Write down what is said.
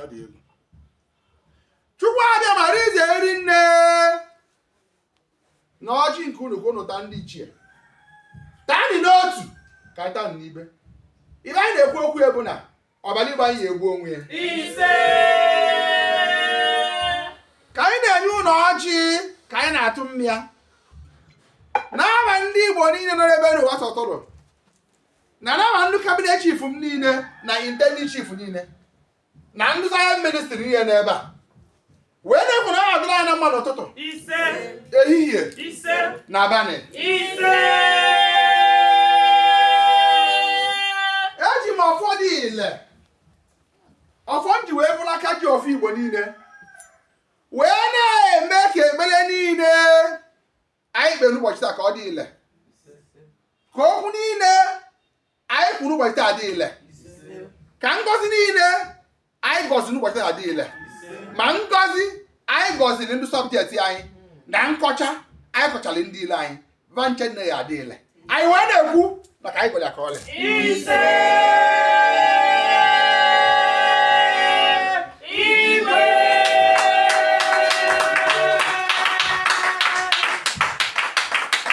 Ọ dị egwu. Chukwu Abịama rize eri nne na ọjị nke unu ka unu taa ndị ichie taanị n'otu ka anyị taanị n'ibe. Ibe anyị na-ekwu okwu ya bụ na ọbara Igbo anyị egbu onwe ya. Ise. Ka anyị na-enye unu ọjị, ka anyị na-atụ mmịa n'aba ndị Igbo niile nọ n'ebe n'ụwa sọtụrụ, na n'aba ndị cabinet chief m niile na intending chief niile na ndị Zion ministry niile n'ebe a, wee na-ekwu na ọ ga-adịrị anyị na mma n'ụtụtụ, Ise. ehihie, Ise. na abalị. Ise. Eji m ọfọ dị ile, ọfọ m ji wee bụrụ aka ji ọfọ Igbo niile, wee na-eme ka ekpere niile anyị kpere n'ụbọchị taa ka ọ dị ile, ka okwu niile anyị kwuru ụbọchị taa dị ile, ka ngọzi niile anyị gọziri n'ụbọchị taa dị ile, ma ngọzi anyị gọziri ndị subject anyị na nkọcha anyị kọchara ndị ile anyị va nche nne ya adị ile. Anyị wee na-ekwu maka anyị gọrọ ya ka ọlị. Ise.